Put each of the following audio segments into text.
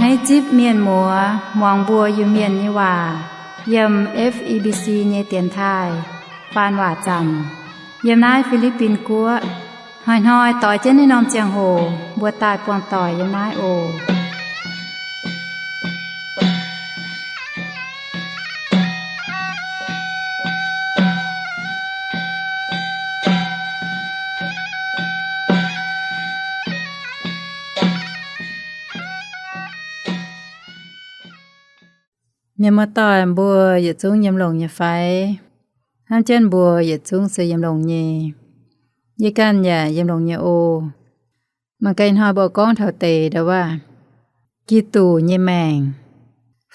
Hneiv zipv mienh muoz muangx mbuo Iu-Mienh nyei waac yiem F E B C nyei dienx taaih faan waac zaamc yiem naaiv Fi^li^bin Guoqv. Hnoi-hnoi doix jienv naaiv norm ziangh hoc mbuo daaih buangh doic yiem naaiv oc. Mienh muoz-doic mbuo yietc zungv yiem longx nyei fai? Hnamv jienv mbuo yietc zungv se yiem longx nyei. Yie ganh yaac yiem longx nyei oc. Mangc gaax ih hnoi mbuo gorngv taux deix ndau wuov, Giduc nyei maengc,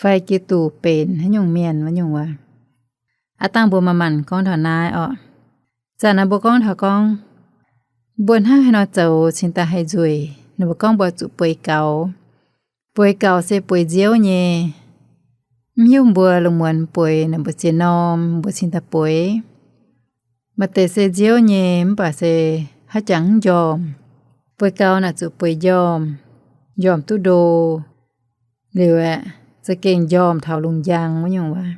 fai Giduc benx haaix nyungc mienh wuov nyungc wuov. Aav dangh mbuo manc-manc gorngv taux naaiv orqc. Zanc naaiv mbuo gorngv taux gorngv, mbuo hnangv haaix nor zoux cingx daaih haih nzueic, ninh mbuo gorngv mbuo zuqc bueix gaux. Bueix gaux se bueix nziouv nyei. Mv hiuv mbuo lungh muonz bueix naaic mbu'ziex norm mbuo cingx daaih bueix. Maaih deix se nziouv nyei mv baac se haaix jangx mv njormh. Bueix gaux naaic zuqc bueix njormh, njormh duqv ndo liuz aeqv, za'gengh njormh taux lungh njang wuov nyungc wuov.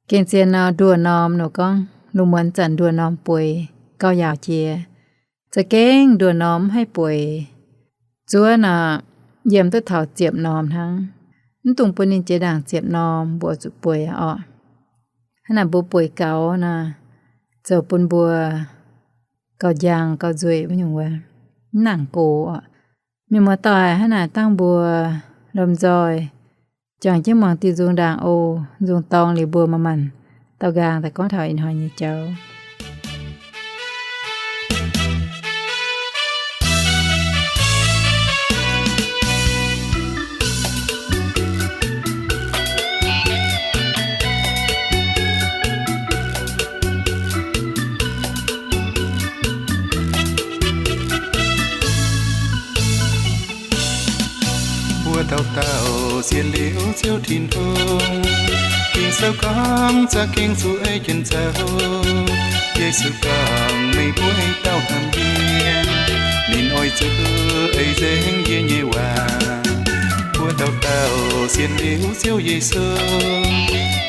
Gengh zien nor nduoh norm nor gorngv lungh muonz zanc nduoh norm bueix gauh yaauc jiex. Za'gengh nduoh norm mv haih bueix, zuov nor yiem duqv taux ziepc norm hnangv. Mv dungx bun ninh jiex ndaangc ziepc norm mbuo zuqc bueix orqc. Hnangv naaic mbuo bueix gaux nor, zoux bun mbuo gauh njang gauh nzueic wuov nyungc wuov, mv nangc gox orqc. Mienh muoz-doic, hnangv naaic dangh mbuo lomh nzoih jangx jienv muangx diuh nzung ndaangc oc. Nzung dorngx liuz mbuo manc-manc daux nqaang daaih gorngv taux ih hnoi nyei jauv. Mbuo dauh dauh sienx liuz Ziouv Tin-Hungh, Ging-Sou gorngv za'gengh zuqc ei jienv zoux. Yesu gorngv, meih mbuo ei dauh hnamv yie, ninh oix zuqc ei nzengc yie nyei waac. Mbuo dauh dauh sienx liuz Ziouv Yesu,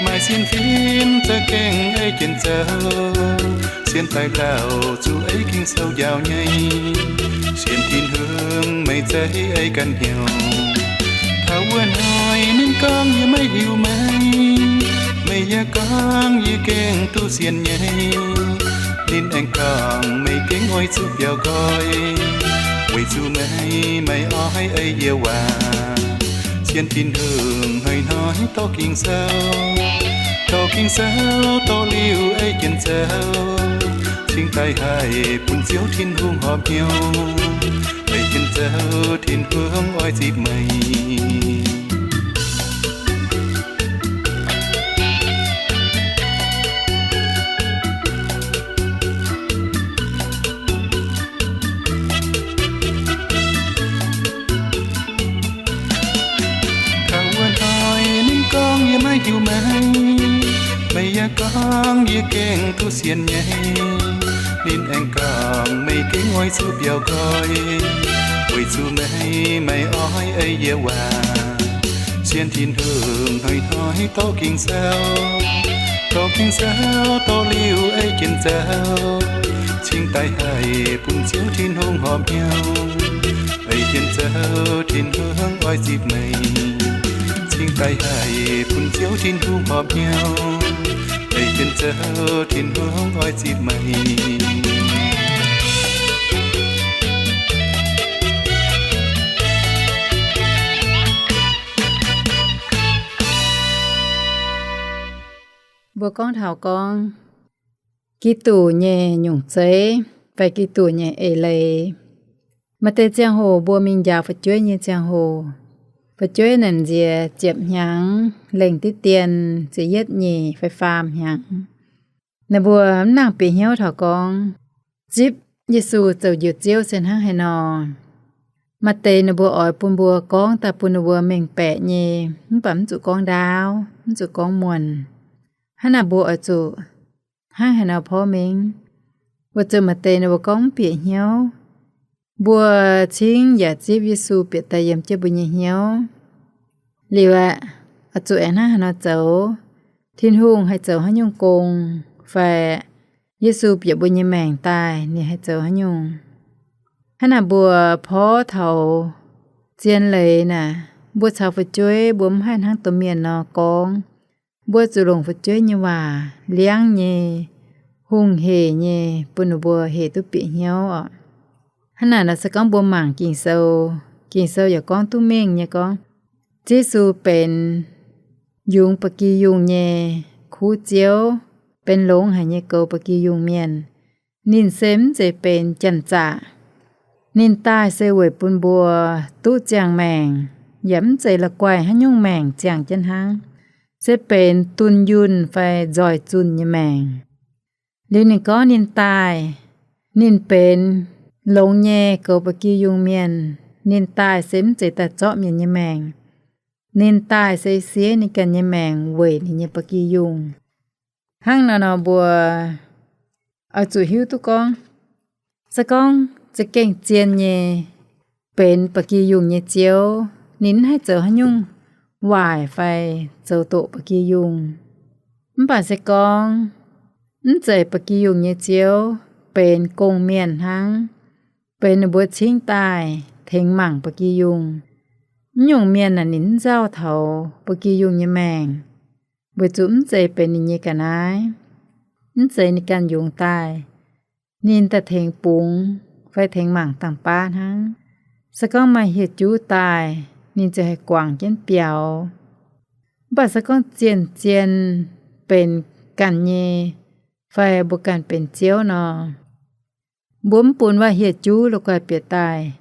maaih sienx fim za'gengh ei jienv zoux. Sienx daaih lauh zuqc ei Ging-Sou njaaux nyei. Sienx Tin-Hungh meih zeiz ei ganh hnyouv. Taux wuov hnoi ninh gorngv, yie maiv hiuv meih. Meih yaac gorngv, yie gengh duqv sienx nyei. Ninh aengx gorngv, meih gengh oix zuqc biaux nqoi, weic zuqc meih maiv oix ei yie waac. Sienx Tin-Hungh hnoi-hnoi dorh Ging-Sou, dorh Ging-Sou dorh liuz ei jienv zoux, cingx daaih haih bun Ziouv Tin-Hungh horpc hnyouv. Ei jienv zoux Tin-Hungh oix zipv meih. Taux wuov hnoi ninh gorngv, yie maiv hiuv meih. Meih yaac gorngv, yie gengh duqv sienx nyei. Ninh aengx gorngv, meih gengh oix zuqc biaux nqoi, weic zuqc meih maiv oix ei yie waac. Sienx Tin-Hungh hnoi-hnoi dorh Ging-Sou, dorh Ging-Sou dorh liuz ei jienv zoux, cingx daaih haih bun Ziouv Tin-Hungh horpc hnyouv. Ei jienv zoux Tin-Hungh oix zipv meih, cingx daaih haih bun Ziouv Tin-Hungh horpc hnyouv. Ei jienv zoux Tin-Hungh oix zipv meih. Mbuo gorngv taux gorngv Giduc nyei nyungc zeiv fai Giduc nyei eix leiz. Maaih deix ziangh hoc mbuo mingh njaaux fu'jueiv nyei ziangh hoc, fu'jueiv naaic nziex ziepc hnyangx, lengh diqv dien ziepc yietv nyeic fai faam hnyangx. Ninh mbuo mv nangc bieqc hnyouv taux gorngv zipv Yesu zoux Njoux Ziouv se hnangv haaix nor. Maaih deix ninh mbuo oix bun mbuo gorngv daaih bun ninh mbuo mengh baeqc nyei, mv baac mv zuqc gorngv ndaauv, mv zuqc gorngv muonh. Hnangv naaic mbuo oix zuqc hnangv haaix nor porv mengh? Weic zuqc maaih deix ninh mbuo gorngv mv bieqc hnyouv. Mbuo cingv yaac zipv Yesu bieqc daaih yiem jienv mbuo nyei hnyouv. Liuz aeqv, oix zuqc aengx hnangv haaix nor zoux? Tin-Hungh haih zoux haaix nyungc gong, fai Yesu bieqc mbuo nyei maengc daaih ninh haih zoux haaix nyungc? Hnangv naaic mbuo porv taux zien leiz naaic, mbuo caux fu'jueiv mbuo mv haih hnangv domh mienh nor gorngv. Mbuo zuqc longc fu'jueiv nyei waac, liangv nyei, hungh hec nyei, bun ninh mbuo hec duqv bieqc hnyouv oc. Hnangv naaic nor se gorngv mbuo mangc Ging-Sou, Ging-Sou yaac gorngv duqv mengh nyei gorngv, Yesu benx yungz ba'gi yungh nyei kuv Ziouv, benx longx haic nyei goux ba'gi yungh mienh. Ninh se mv zeiz benx janx-zaqc. Ninh daaih se weic bun mbuo duqv ziangh maengc, yaac mv zeiz la'guaih haaix nyungc maengc ziangh jienv hnangv, se benx dunh yunh fai nzoih zunh nyei maengc. Liuz ninh gorngv ninh daaih, ninh benx longx nyei goux ba'gi yungh mienh. Ninh daaih se mv zeiz daaih zorqv mienh nyei maengc. Ninh daaih se siev ninh ganh nyei maengc weic ninh nyei ba'gi yungh. Hnangv naaic nor mbuo oix zuqc hiuv duqv gorngv, se gorngv za'gengh zien nyei benx ba'gi yungh nyei Ziouv, ninh mv haih zoux haaix nyungc waaic fai zoux doqc ba'gi yungh. Mv baac se gorngv mv zeiz ba'gi yungh nyei Ziouv, benx gong-mienh hnangv, benx ninh mbuo cingv daaih tengx mangc ba'gi yungh. Mv nyungc mienh naaic ninh mv nzauh taux ba'gi yungh nyei maengc, weic zuqc mv zeiz benx ninh nyei ga'naaiv, mv zeiz ninh ganh yungz daaih. Ninh daaih tengx bungx fai tengx mangc dangh baav hnangv. Se gorngv maaih hieh juv daaih, ninh ziouc haih guangc jienv biaux. Mv baac se gorngv zien-zien benx ganh nyei fai mbuo ganh benx ziouv nor, mbuo mv bun waac hieh juv la'guaih bieqc daaih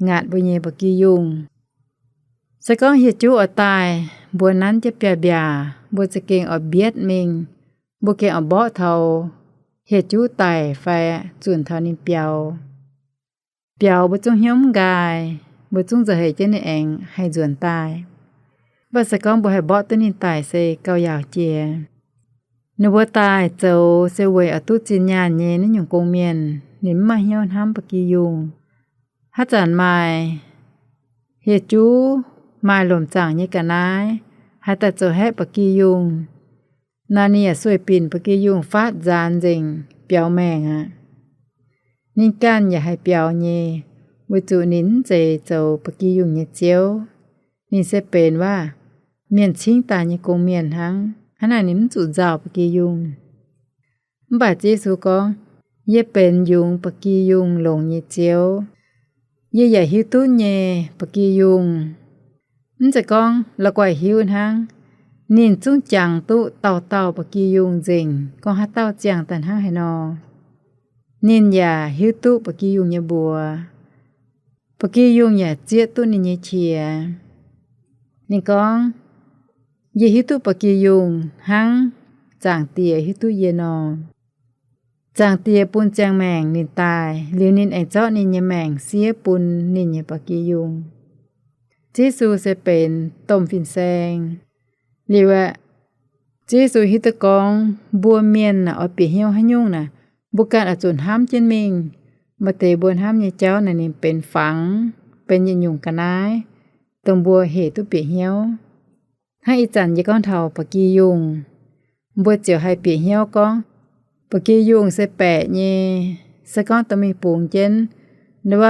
ngaatc mbuo nyei ba'gi yungh. Se gorngv hieh juv oix daaih, mbuo nanv jienv biaav-mbiaac, mbuo za'gengh oix mbietv mingh, mbuo gengh oix mborqv taux hieh juv daic fai zunc taux ninh biaux. Biaux mbuo zungv hnyouv mv nqaai, mbuo zungv nzauh heix jienv ninh aengx haih nzuonx daaih. Mv baac se gorngv mbuo haih mborqv duqv ninh daic se gauh yaauc jiex. Ninh mbuo daaih zoux se weic oix duqv zinh nyaanh nyei naaiv nyungc gong-mienh, ninh mv maaih hnyouv hnamv ba'gi yungh. Haaix zanc maaih hieh juv, maaih lomc zaangc nyei ga'naaiv, haih daaih zoux haeqv ba'gi yungh, naaic ninh yaac sueih binc ba'gi yungh faatv nzaanx nzengc biaux maengc aqv. Ninh ganh yaac haih biaux nyei, weic zuqc ninh mv zeiz zoux ba'gi yungh nyei ziouv. Ninh se benx waac mienh cingv daaih nyei gong-mienh hnangv. Hnangv naaic ninh mv zuqc nzauh ba'gi yungh. Mv baac Ziouv Yesu gorngv, Yie benx yungz ba'gi yungh longx nyei Ziouv. Yie yaac hiuv duqv nyei ba'gi yungh. Mv zeiz gorngv la'guaih hiuv hnangv. Ninh zungv jangx duqv dauh dauh ba'gi yungh nzengc, gorngv haaix dauh ziangh daaih hnangv haaix nor. Ninh yaac hiuv duqv ba'gi yungh nyei mbuox. Ba'gi yungh yaac zieqv duqv ninh nyei qiex. Ninh gorngv, Yie hiuv duqv ba'gi yungh hnangv Zaangc Diex hiuv duqv yie nor. Zaangc Diex bun ziangh maengc ninh daaih, liuz ninh aengx zorqv ninh nyei maengc siev bun ninh nyei ba'gi yungh. Ziouv Yesu se benx domh fin-saeng. Liuz aeqv, Ziouv Yesu hiuv duqv gorngv mbuo mienh naaic oix bieqc hnyouv haaix nyungc naaic, mbuo ganh oix zuqc hnamv jienv mingh. Maaih deix mbuo hnamv nyei jauv naaic ninh benx fangx, benx yietc nyungc ga'naaiv, dongh mbuo hec duqv bieqc hnyouv. Hnangv ih zanc yie gorngv taux ba'gi yungh, mbuo ziouc haih bieqc hnyouv gorngv, ba'gi yungh se baeqc nyei. Se gorngv dorh mingh bungx jienv, nduov,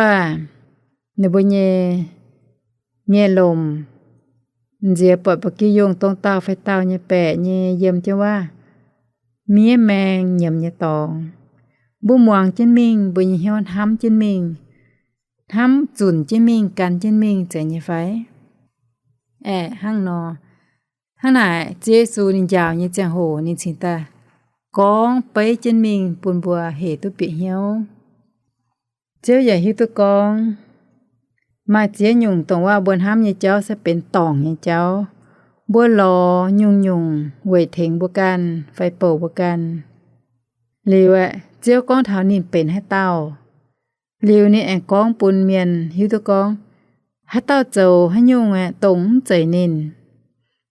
ninh mbuo nyei mienh lomc, nziex buatc ba'gi yungh dongh dauh fai dauh nyei baeqc nyei yiem jienv waac, miev maeng nyiemz nyei dorngx. Mbuo muangx jienv mingh, mbuo nyei hnyouv hnamv jienv mingh, hnamv zunc jienv mingh, gan jienv mingh, zeiz nyei fai? Aeqv, hnangv nor. Hnangv naaic, Ziouv Yesu ninh njaaux nyei ziangh hoc ninh cingx daaih gorngv beiv jienv mingh bun mbuo hec duqv bieqc hnyouv. Ziouv yaac hiuv duqv gorngv, maaih ziex nyungc dongh waac mbuo hnamv nyei jauv se benx dorngc nyei jauv. Mbuo lorz nyungc-nyungc weic tengx mbuo ganh fai bouc mbuo ganh. Liuz aeqv, Ziouv gorngv taux ninh benx haaix dauh. Liuz ninh aengx gorngv bun mienh hiuv duqv gorngv, haaix dauh zoux haaix nyungc aeqv, dongh mv zeiz ninh.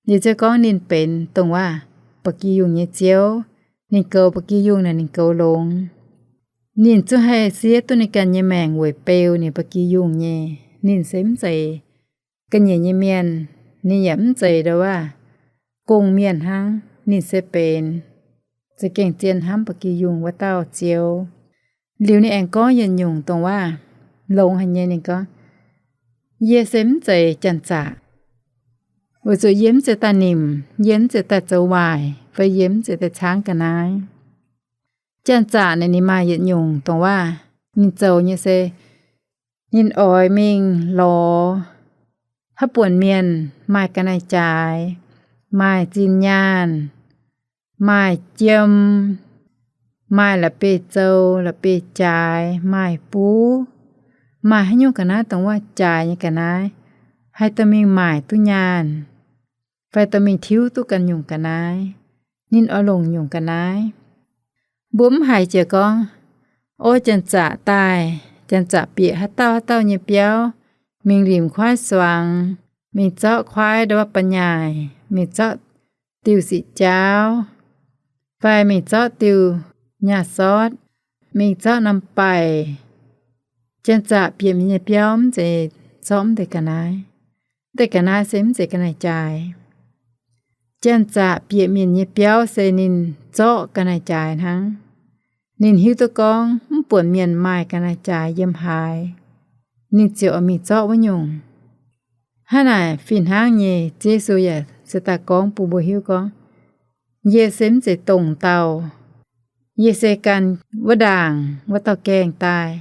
Liuz Ziouv gorngv ninh benx dongh waac ba'gi yungh nyei Ziouv. Ninh goux ba'gi yungh naaic ninh goux longx. Ninh zungv haih siev duqv ninh ganh nyei maengc weic beu ninh ba'gi yungh nyei. Ninh se mv zeiz ga'nyiec nyei mienh. Ninh yaac mv zeiz ndo waac gong mienh hnangv. Ninh se benx za'gengh zien hnamv ba'gi yungh wuov dauh Ziouv. Liuz ninh aengx gorngv yietc nyungc dongh waac longx haic nyei. Ninh gorngv, Yie se mv zeiz janx-zaqc, weic zuqc yie mv zeiz daaih nimc, yie mv zeiz daaih zoux waaic, fai yie mv zeiz daaih caangv ga'naaiv. Janx-zaqc naaic ninh maaih yietc nyungc dongh waac ninh zoux nyei se, ninh oix mingh lorz haaix buonc mienh maaih ga'naaiv-jaaix, maaih zinh nyaanh, maaih jiem, maaih la'bieiv-zoux, la'bieiv-jaaix, maaih buv, maaih haaix nyungc ga'naaiv dongh waac jaaix nyei ga'naaiv, haih dorh mingh maaic duqv nyaanh, fai dorh mingh tiuv duqv ganh nyungc ga'naaiv. Ninh oix longc nyungc ga'naaiv. Mbuo mv haiz jiex gorngv, o, janx-zaqc daaih, janx-zaqc bieqc haaix dauh haaix dauh nyei biauv, mingh limc kuaaiv suangx, mingh zorqv kuaaiv ndo wuov ba'nyaaic, mingh zorqv diuh siqc jaauv, fai mingh zorqv diuh nyaah sortv, mingh zorqv norm baaih. Janx-zaqc bieqc mienh nyei biauv mv zeiz zorqv mv deix ga'naaiv. Mv deix ga'naaiv se mv zeiz ga'naaiv-jaaix. Janx-zaqc bieqc mienh nyei biauv se ninh zorqv ga'naaiv-jaaix hnangv. Ninh hiuv duqv gorngv mv buonc mienh maaih ga'naaiv-jaaix yiem haaix, ninh ziouc oix mingh zorqv wuov nyungc. Hnangv naaic fih hnangv nyei, Ziouv Yesu yaac se daaih gorngv bun mbuo hiuv gorngv, Yie se mv zeiz dongh dauh. Yie se gan wuov ndaangc wuov dauh gaengh daaih.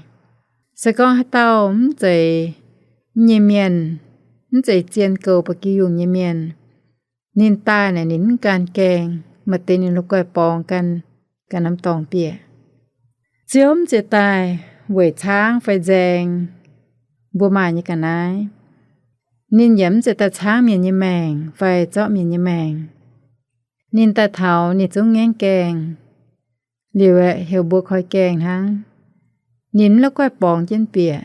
Se gorngv haaix dauh mv zeiz nyei mienh, mv zeiz zien goux ba'gi yungh nyei mienh, ninh daaih naaic ninh mv gan gaengh, maaih deix ninh la'guaih borngz gan, gan norm dorngx bieqc. Ziouv mv zeiz daaih weic caangv fai nzaeng mbuo maaih nyei ga'naaiv. Ninh yaac mv zeiz daaih caangv mienh nyei maengc fai zorqv mienh nyei maengc. Ninh daaih taux ninh zungv ngaengv gaengh, liuz aeqv, heuc mbuo koi gaengh hnangv. Ninh mv la'guaih borngz jienv bieqc.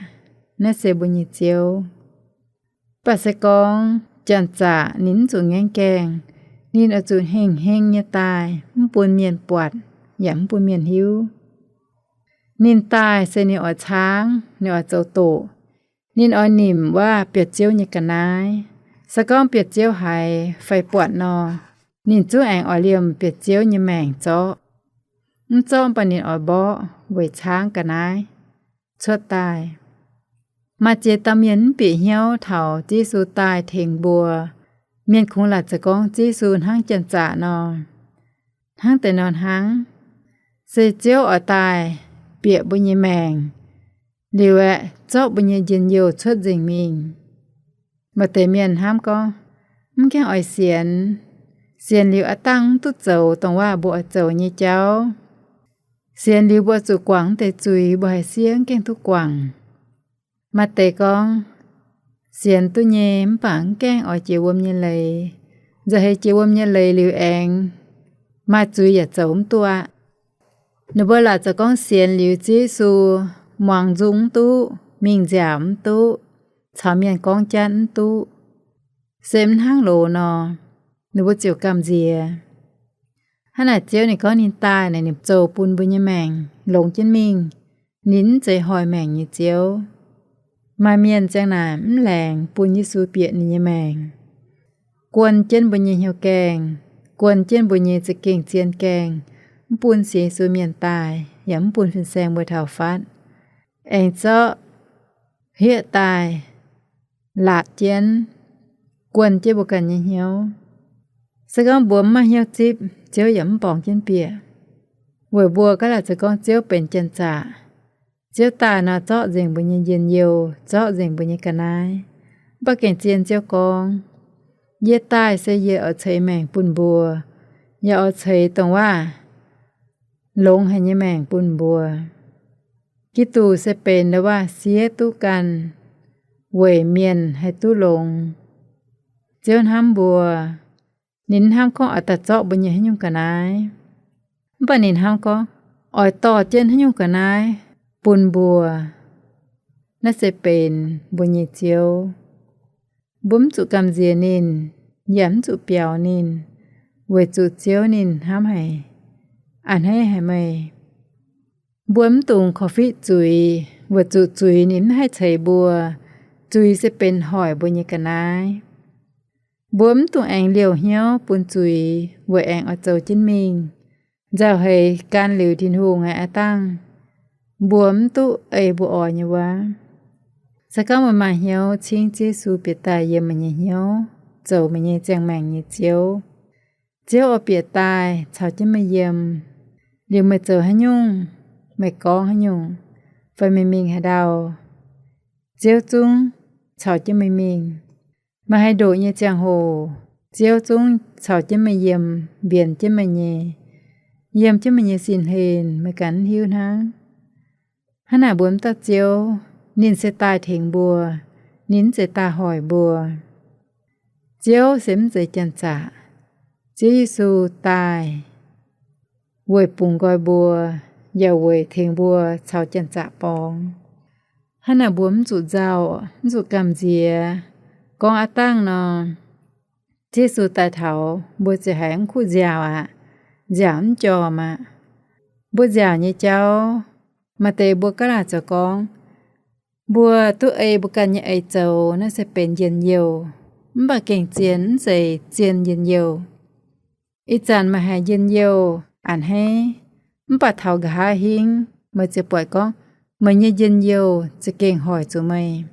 Naaiv se mbuo nyei Ziouv. Mv baac se gorngv janx-zaqc ninh mv zuqc ngaengv gaengh, ninh oix zuqc hengh heng nyei daaih, mv bun mienh buatc yaac mv bun mienh hiuv. Ninh daaih se ninh oix caangv, ninh oix zoux doqc. Ninh oix nimc wuov bieqc Ziouv nyei ga'naaiv. Se gorngv bieqc Ziouv haiz fai buatc nor, ninh zungv aengx oix liemh bieqc Ziouv nyei maengc zorqv. Mv zorqv mv baac ninh oix mborqv weic caangv ga'naaiv cuotv daaih. Maaih ziex dauh mienh mv bieqc hnyouv taux Ziouv Yesu daaih tengx mbuo. Mienh kungx laaic za'gengh gorngv Ziouv Yesu hnangv janx-zaqc nor. Hnangv deix nor hnangv, se Ziouv oix daaih bieqc mbuo nyei maengc, liuz aeqv, zorqv mbuo nyei njien-youh cuotv nzengc mingh. Maaih deix mienh hnamv gorngv, mv gaengh oix sienx. Sienx liuz aav dangh mv duqv zoux dongh waac mbuo oix zoux nyei jauv. Sienx liuz mbuo zuqc guangc mv deix zuiz, mbuo haiz siev mv gaengh duqv guangc. Maaih deix gorngv, sienx duqv nyei mv baac mv gaengh oix jiex wuom nyei leiz, nza'heix jiex wuom nyei leiz liuz aengx maaih zuiz yaac zoux mv duqv aqv. Ninh mbuo laaic za'gengh gorngv sienx liuz Ziouv Yesu muangx nzung mv duqv, mingh nziaauc mv duqv, caux mienh gorngv jatv mv duqv, se mv hnangv loz nor, ninh mbuo ziouc gamh nziex. Hnangv naaic Ziouv ninh gorngv ninh daaih naaic ninh zoux bun mbuo nyei maengc longx jienv mingh. Ninh mv zeiz hoic maengc nyei Ziouv. Maaih mienh ziang naaic mv laengz bun Yesu bieqc ninh nyei maengc, guon jienv mbuo nyei hnyouv gaengh, guon jienv mbuo nyei za'gengh zien gaengh, mv bun sienx Yesu mienh daaih yaac mv bun fin-saeng mbuo taux fatv, aengx zorqv hieqv daaih, laatc jienv, guon jienv mbuo ganh nyei hnyouv. Se gorngv mbuo mv maaih hnyouv zipv, Ziouv yaac mv borngz jienv bieqc. Weic mbuo gaav laaic za'gengh gorngv Ziouv benx janx-zaqc. Ziouv daaih nor zorqv nzengc mbuo nyei njien-youh, zorqv nzengc mbuo nyei ga'naaiv. Mv baac gengh zien Ziouv gorngv, yie daaih se yie oix ceix maengc bun mbuo, yaac oix ceix dongh waac longx haic nyei maengc bun mbuo. Giduc se benx ndo waac siev duqv ganh, weic mienh haih duqv longx. Ziouv hnamv mbuo, ninh hnamv gorngv oix daaih zorqv mbuo nyei haaix nyungc ga'naaiv. Mv baac ninh hnamv gorngv oix dorh jienv haaix nyungc ga'naaiv bun mbuo. Naaiv se benx mbuo nyei Ziouv. Mbuo mv zuqc gamh nziex ninh, yaac mv zuqc biaux ninh, weic zuqc Ziouv ninh hnamv haic. A'hneiv haic meih. Mbuo mv dungx korv-fiqv zuiz, weic zuqc zuiz ninh mv haih ceix mbuo. Zuiz se benx hoic mbuo nyei ga'naaiv. Mbuo mv dungx aengx liouh hnyouv bun zuiz weic aengx oix zoux jienv mingh. Nzauh heix gan liuz Tin-Hungh aqv, aav dangh mbuo mv duqv ei mbuo oix nyei wuov. Se gorngv meih maaih hnyouv cingv Ziouv Yesu bieqc daaih yiem meih nyei hnyouv, zoux meih nyei ziangh maengc nyei Ziouv, Ziouv oix bieqc daaih caux jienv meih yiem. Liuz meih zoux haaix nyungc, meih gorngv haaix nyungc, fai meih mingh haaix ndau, Ziouv zungv caux jienv meih mingh. Meih haih ndoqc nyei ziangh hoc, Ziouv zungv caux jienv meih yiem, mbienx jienv meih nyei, yiem jienv meih nyei sin hlen, meih ganh mv hiuv hnangv. Hnangv naaic mbuo mv dauh Ziouv, ninh se daaih tengx mbuo, ninh mv zeiz daaih hoic mbuo. Ziouv se mv zeiz janx-zaqc. Ziouv Yesu daaih weic bungx nqoi mbuo, yaac weic tengx mbuo caux janx-zaqc borngz. Hnangv naaic mbuo mv zuqc nzauh, mv zuqc gamh nziex. Gorngv aav dangh nor, Ziouv Yesu daaih taux, mbuo ziouc haiz mv kuv nziaauc aqv, nziaauc mv jorm aqv. Mbuo nziaauc nyei jauv, maaih deix mbuo gaav laah zoux gorngv, mbuo duqv ei mbuo ganh nyei eix zoux, naaiv se benx njien-youh, mv baac gengh zien mv zeiz zien njien-youh. Ih zanc meih haiz njien-youh a'hneiv, mv baac taux nqa'haav hingv meih ziouc buatc gorngv meih nyei njien-youh za'gengh hoic zuqc meih.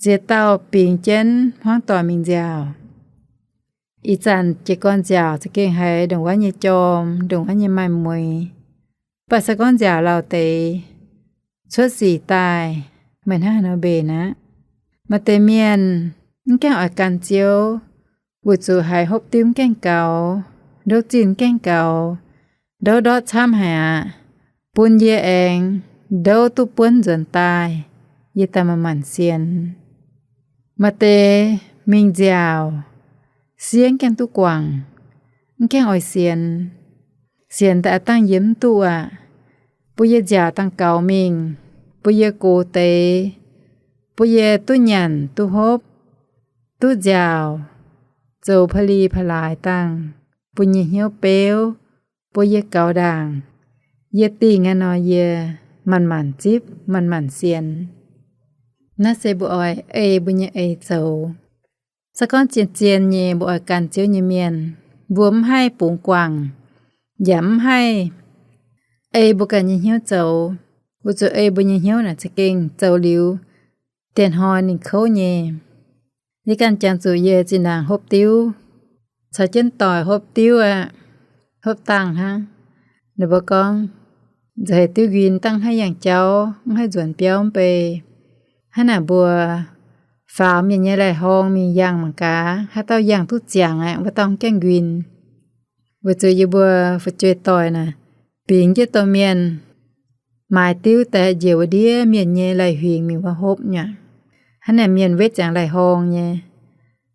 Ziex dauh bingx jienv hmuangv doic mingh nziaauc. Ih zanc jiez gorn nziaauc za'gengh haiz ndongc wuov nyei jorm, ndongc wuov nyei maaih mueix. Mv baac se gorngv nziaauc lauh deix, cuotv sic daaih, meih hnangv haaix nor mbenc aqv. Maaih deix mienh mv gaengh oix gan Ziouv, weic zuqc haiz hopv diuv mv gaengh gaux, ndouv zinh mv gaengh gaux, ndouv ndortv camv haic aqv. Bun yie aengx ndouv duqv buonv nzuonx daaih, yie daaih manc-manc sienx. Maaih deix mingh nziaauc, siev mv gaengh duqv guangc, mv gaengh oix sienx. Sienx daaih a'dangh yie mv duqv aqv. Bun yie nziaauc dangh gaux mingh, bun yie gox deix, bun yie duqv nyanc duqv hopv, duqv nziaauc, zoux pa'li pa'laaix dangh, bun yie hnyouv beuv, bun yie gaux ndaangc. Yie dingh aqv nor yie manc-manc zipv, manc-manc sienx. Naaiv se mbuo oix ei mbuo nyei eix zoux. Se gorngv zien-zien nyei mbuo oix gan Ziouv nyei mienh, mbuo mv haih bungx guangc, yaac mv haih ei mbuo ganh nyei hnyouv zoux. Weic zuqc ei mbuo nyei hnyouv naaic za'gengh zoux liuz, dieh hnoi ninh kouv nyei. Yie ganh jangx zuqc yie zinh ndaangc hopv diuv, caux jienv doic hopv diuv aqv, hopv dangh hnangv. Ninh mbuo gorngv, nza'heix diuv nquin dangh mv haih yangh jauv, mv haih nzuonx biauv mv bei. Hnangv naaic mbuo faaux mienh nyei lai-horngh mingh yangh mangc gaax, haaix dauh yangh duqv ziangx aqv, wuov dauh mv gaengh nquin. Weic zuqc yie mbuo fu'jueiv doic naaic, bingx jienv domh mienh maaiz diuv daaih njiec wuov ndiev mienh nyei lai-huingx mingh wuov hopv nyei. Hnangv naaic mienh wetv ziangx lai-horngh nyei.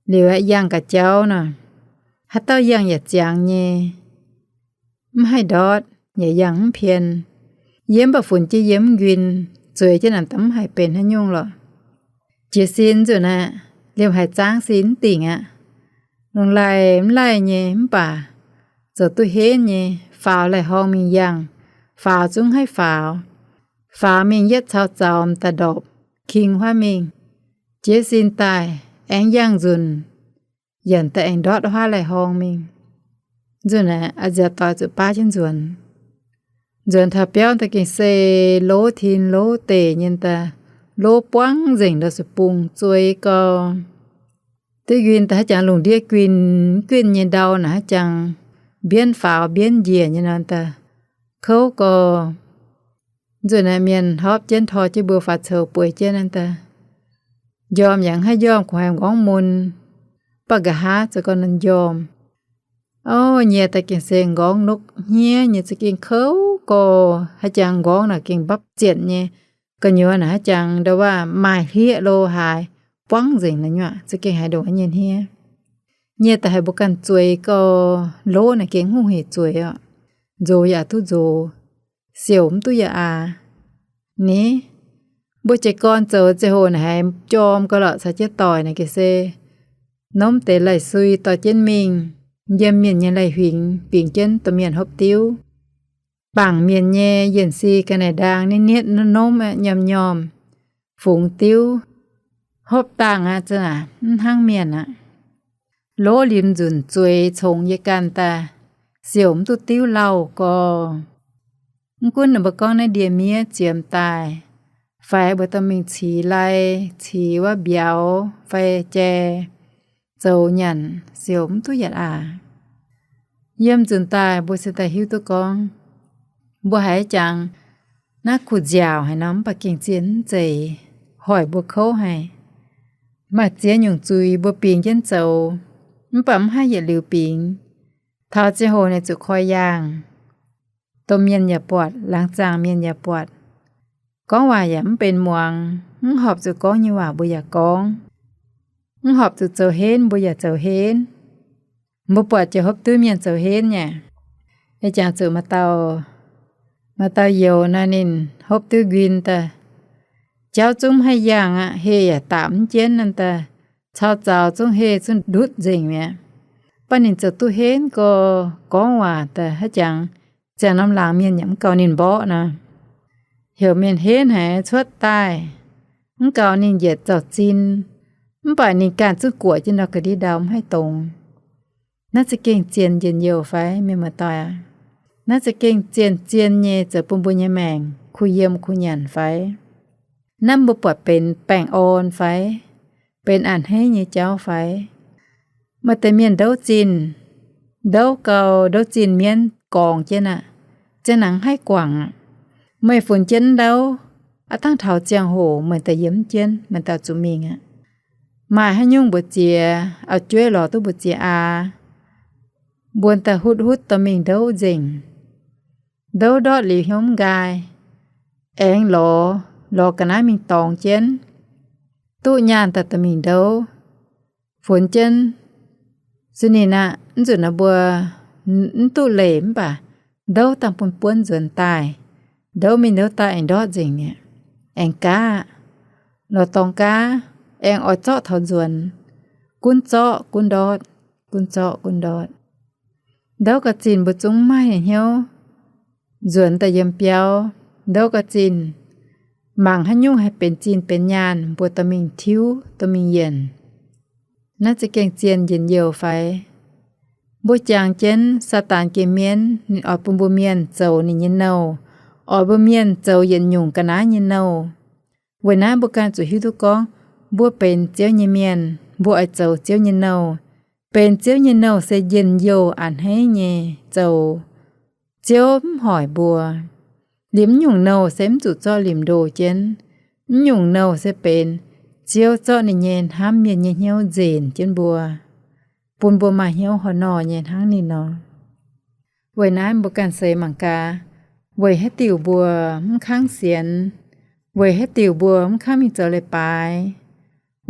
Liuz aeqv, yangh ga'jauv nor, haaix dauh yangh yaac ziangx nyei, mv haih ndortv, yaac yangh mv pien. Yie mv baac funx jienv yie mv nquin, zueiz jienv naaic daaih mv haiz benx haaix nyungc lorqc. Jiez sin nzunc aeqv, liemh haic zaangv sin mv dingc aqv. Lungh laih mv laih nyei mv baac zoux duqv henv nyei, faaux lai-horngh mingh yangh, faaux zungv haih faaux. Faaux mingh yietv caux zaux m'daaih ndorpc king huaav mingh. Jiez sin daaih aengx yangh nzunc, yaac m'daaih aengx ndortv huaav lai-horngh mingh. Nzunc aeqv, a'nziaauc doic zuqc baav jienv nzuonx. Nzuonx taux biauv daaih gengh se lov tin lov deic nyei daaih, lov buangv nzengc ndau-sou-bung zueiz gau. Diuv nquin daaih haaix jangx lungh ndiev guin guin nyei ndau naaic haaix jangx mbienv faaux mbienv njiec nyei nor daaih, kouv gau. Nzunc naaic mienh hnopv jienv tor jienv mbuo faaux coux bueix jienv naaiv daaih, njormh yaac mv haih njormh, kungx haih m'nqorngv mun, mv baac nqa'haav zoux gau nor njormh. Ov, nyei daaih gengh se m'nqorngv nokv hniev nyei, za'gengh kouv gau. Haaix jangx m'nqorngv naaic gengh mbapv zietc nyei, gu'nyuoz naaic haaix jangx ndau waac maaih hlieqv lo haaix, buangv nzengc naaic nyuoqc, za'gengh haiz ndongc haaix nyei hniev. Nyei daaih haiz mbuo ganh zueiz gau, lov naaic gengh mv hungh hec zueiz oc. Nzox yaac duqv nzox, siouc mv duqv yaac aax. Ni, mbuo jiez gorn zoux ziangh hoc naaic haiz jorm gau lorqc caux jienv doic naaic gengh se nomv deix laih sui dorh jienv mingh yiem mienh nyei laih huingx bingx jienv domh mienh hopv diuv. Bangc mienh nyei yienc si ga'naaiv ndaang nietv nietv nomv nomv aqv, nyormh nyormh, fungx diuv, hopv dangh aqv, za'naaic mv hnangv mienh aqv. lov limc nzunc zueiz congx yie ganh daaih, siouc mv duqv diuv lauh gorx. Mv gunv ninh mbuo gorngv naaiv ndie-miev ziemx daaih, fai mbuo dorh mingh cix lai, cix wuov mbiauz fai jai, zoux nyanc siouc mv duqv yietc aac. Yiem nzunc daaih mbuo se daaih hiuv duqv gorngv, mbuo haiz jangx naaiv kuh nziaauc haic nor, mv baac gengh zien mv zeiz, hoic mbuo kouv haic. Maaih ziex nyungc zuiz mbuo bingx jienv zoux, mv baac mv haih yietc liuz bingx. Taux ziangh hoc ninh zuqc koi yaangh, domh mienh yaac buatc, laangz zaangc mienh yaac buatc. Gorngv waac yaac mv benx muangx, mv horpc zuqc gorngv nyei waac mbuo yaac gorngv, mv horpc zuqc zoux henv mbuo yaac zoux henv. Mbuo buatc jiex hopv duqv mienh zoux henv nyei. Ih jangx zuqc maaih dauh, maaih dauh youz naaiv ninh hopv duqv nquin daaih, jauv zungv mv haih yaangh aqv, heh yaac daapc mv jienv naaiv daaih, caux zaux zungv heh zungv ndutv nzengc mi'aqv. Baac ninh zoux duqv henv gorx, gorngv waac daaih haaix jangx, ziangh norm laangz mienh yaac mv gaux ninh mborqv nor. Heuc mienh henv haic cuotv daaih, mv gaux ninh yietc zaux zin, mv baac ninh ganh zungv guoqv jienv ndau ga'ndiev ndau mv haih dongz. Naaiv za'gengh zien njien-youh fai, mienh muoz-doic aac? Naaiv za'gengh zien-zien nyei zoux bun mbuo nyei maengc kuh yiem kuh nyanc fai? Naaiv mbuo buatc benx baengh orn fai? Benx a'hneiv nyei jauv fai? Maaih deix mienh ndouv zinh, ndouv gau, ndouv zinh mienv gorngx jienv aqv, ziang naaic haih guangc aqv. Meih funx jienv ndouv, aav dangh taux ziangh hoc meih daaih yiem jienv, meih daaih zuqc mingh aqv. Maaih haaix nyungc mbu'ziex, auv-jueiv lorz duqv mbu'ziex aqv, mbuo daaih hutv hutv dorh mingh ndouv nzengc. Ndouv ndortv liuz hnyouv mv nqaai, aengx lorz, lorz ga'naaiv mingh dorngx jienv, duqv nyaanh daaih dorh mingh ndouv, funx jienv. Se ninh aqv, mv nzunc naaiv mbuo mv duqv leiz mv baac ndouv dangh bun buonv nzuonx daaih. Ndouv mingh ndouv daaih aengx ndortv nzengc mi'aqv. Aengx gaav aqv. Lorz dorngx gaav, aengx oix zorqv taux nzuonx. Gunv zorqv gunv ndortv, gunv zorqv gunv ndortv. Ndouv ga'zinh mbuo zungv mv maaih hnyouv nzuonx daaih yiem biauv. Ndouv ga'zinh mangc haaix nyungc haih benx zinh benx nyaanh mbuo dorh mingh tiuv, dorh mingh yienc. Naaiv za'gengh zien njien-youh fai? Mbuo jangx jienv Saadaan gengh mienv, ninh oix bun mbuo mienh zoux ninh nyei nouh, oix mbuo mienh zoux yietc nyungc ga'naaiv nyei nouh. Weic naaiv mbuo ganh zuqc hiuv duqv gorngv, mbuo benx Ziouv nyei mienh, mbuo oix zoux Ziouv nyei nouh. Benx Ziouv nyei nouh se njien-youh a'hneiv nyei zoux. Ziouv mv hoic mbuo. Liemh mv nyungc nouh se mv zuqc zorqv limh ndoh jienv. Mv nyungc nouh se benx Ziouv zorqv ninh nyei hnamv mienh nyei hnyouv nzenc jienv mbuo, bun mbuo maaih hnyouv horh nor nyei hnangv ninh nor. Weic naaiv mbuo ganh seix mangc gaax, weic haaix diuc mbuo mv kangv sienx? Weic haaix diuc mbuo mv kangv mingh zoux leiz-baaix?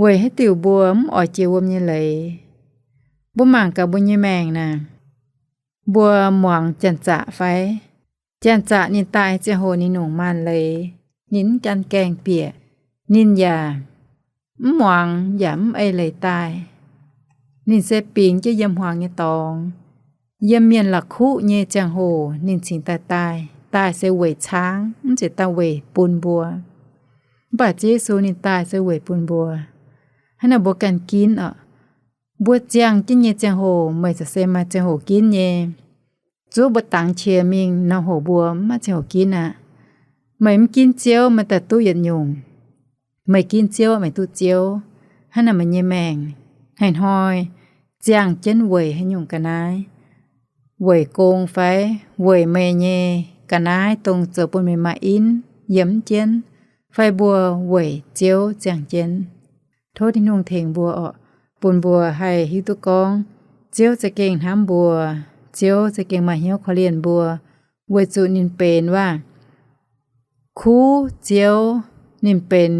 Weic haaix diuc mbuo mv oix jiex wuom nyei leiz? Mbuo mangc gaax mbuo nyei maengc naaic, mbuo muangx janx-zaqc fai? Janx-zaqc ninh daaih ziangh hoc ninh nongc maanc leiz, ninh mv gan gaengh bieqc, ninh yaac mv muangx yaac mv eix leiz daaih. Ninh se bingx jienv yiem hmuangx nyei dorngx, yiem mienh la'kuqv nyei ziangh hoc ninh cingx daaih daaih. Daaih se weic caangv, mv zeiz daaih weic bun mbuo. Mv baac Ziouv Yesu ninh daaih se weic bun mbuo. Hnangv naaic mbuo ganh ginv oc. Mbuo ziangh jienv nyei ziangh hoc meih za'gengh maaih ziangh hoc ginv nyei. Zuov mbuo dangx qiex mingh norm hoc mbuo mv maaih ziangh hoc ginv aqv. Meih mv ginv Ziouv, meih daaih duqv yietc nyungc. Meih ginv Ziouv, meih duqv Ziouv. Hnangv naaic meih nyei maengc hnoi-hnoi ziangh jienv weic haaix nyungc ga'naaiv? Weic gong fai? Weic meih nyei ga'naaiv dongh zoux bun meih maaih in yiem jienv, fai mbuo weic Ziouv ziangh jienv? Tov Tin-Hungh tengx mbuo oc, bun mbuo haih hiuv duqv gorngv Ziouv za'gengh hnamv mbuo, Ziouv za'gengh maaih hnyouv korv-lienh mbuo, weic zuqc ninh benx waac-kuv Ziouv, ninh benx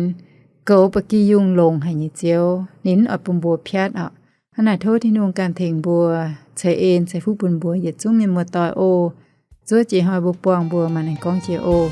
goux ba'gi yungh longx haic nyei Ziouv, ninh mv oix bun mbuo piatv oc. Hnangv naaic tov Tin-Hungh ganh tengx mbuo, ceix en ceix fuqv bun mbuo yietc zungv mienh muoz-doic oc. Zuov jiex hnoi mbuo buangh mbuo maaih aengx gorngv jiex oc.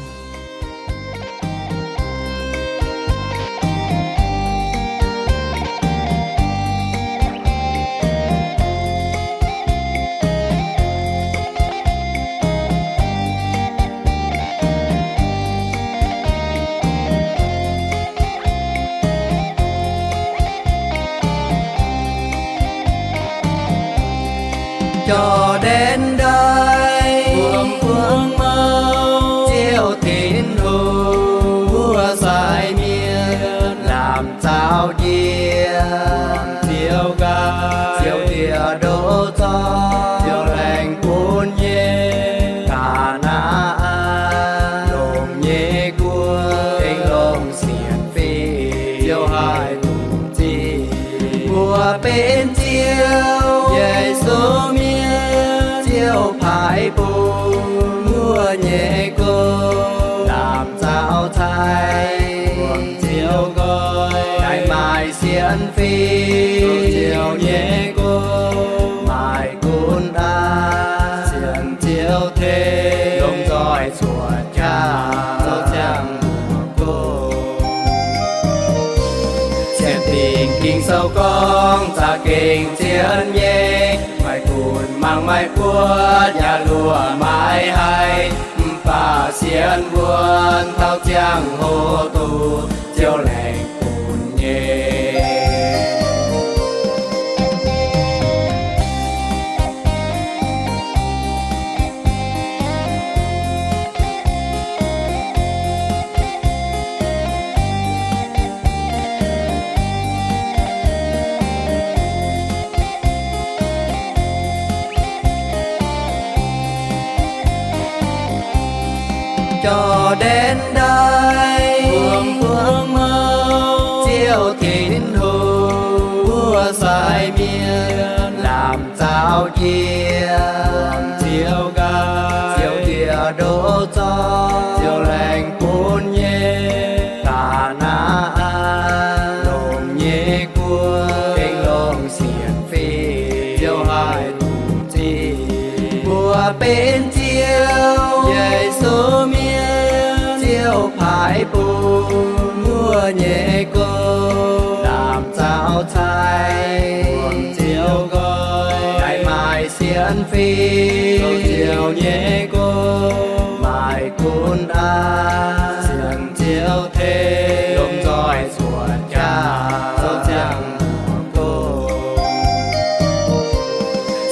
Jordaan ndaaih, buangh buangh mouh, Ziouv Tin-Hungh, mbuo sai mienh, lamh zaux njiec, Ziouv nqaai, Ziouv njiec ndoqv zorqv, Ziouv laengz bun nyei, Kaa^naa^an, longx nyei guoqv, gengh longc sienx fim, Ziouv haih duqv zipv. Mbuo benx Ziouv, Yesu mienh, Ziouv paaiv bun mbuo nyei gong, lamh zaux cai, buangh Ziouv nqoi, naaiv maaih sienx fim, zoux Ziouv nyei gong, maaih gunv ndaangc, sienx Ziouv tengx, longc nzoih cuotv jaax, zoux ziangh hoc gong. Sienx dingc Ging-Sou gorngv za'gengh zien nyei, maaih gunv mangc maaih buotv yaac luoqc maaih haiz, mv baac sienx wuonx taux ziangh hoc duqv Ziouv laengz bun nyei. Jordaan ndaaih, buangh buangh mouh, Ziouv Tin-Hungh, mbuo sai mienh, lamh zaux njiec, Ziouv nqaai, Ziouv njiec ndoqv zorqv, Ziouv laengz bun nyei, Kaa^naa^an, longx nyei guoqv, gengh longc sienx fim, Ziouv haih duqv zipv. Mbuo benx Ziouv, Yesu mienh, Ziouv paaiv bun mbuo nyei gong, lamh zaux cai, buangh Ziouv nqoi, naaiv maaih sienx fim, zoux Ziouv nyei gong, maaih gunv ndaangc, sienx Ziouv tengx, longc nzoih cuotv jaax, zoux ziangh hoc gong.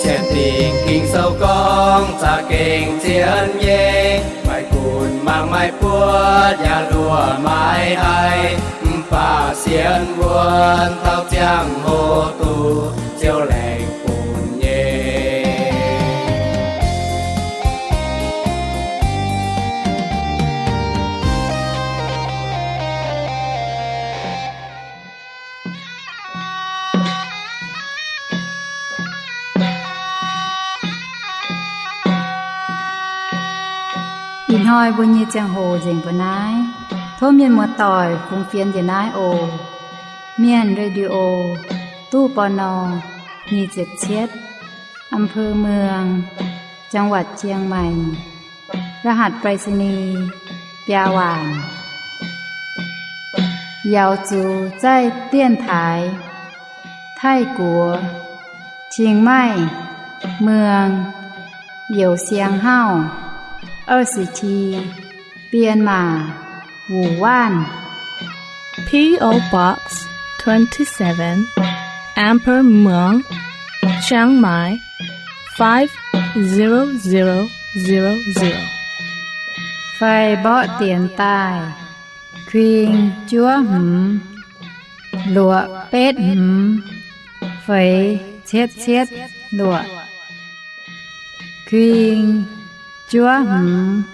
Sienx dingc Ging-Sou gorngv za'gengh zien nyei, maaih gunv mangc maaih buotv yaac luoqc maaih haiz, mv baac sienx wuonx taux ziangh hoc duqv Ziouv laengz bun nyei. Ih hnoi mbuo nyei ziangh hoc nzengc mbuo naaiv. Tov mienh muoz-doic fungx fienx njiec naaiv oc. Mienh Radio, ตู้ ปณ. nyic ziepc cietv, อำเภอเมือง จังหวัดเชียงใหม่ รหัสไปรษณีย์ biaa waanc. Yaux zuqc zaih dienx taaix Taiv-Guoqv, Chiang Mai, เมือง Youh Siang Hauv, 二十七, Myanmar, Wuhan. P O Box twenty-seven, Amber Muang, Chiang Mai, five zero zero zero zero. Fai mborqv dienx daaih, kuing juov hmz, luoqc betv hmz, feix cietv cietv luoqc. Kuing juov hmz,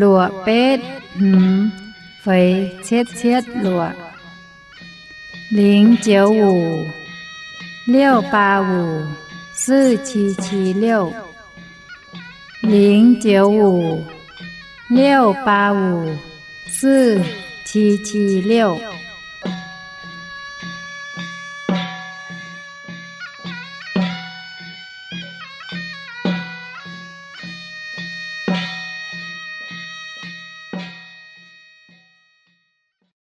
luoqc betv hmz, feix cietv cietv luoqc. 零九五, 六八五, 四七七六. 零九五, 六八五, 四七七六.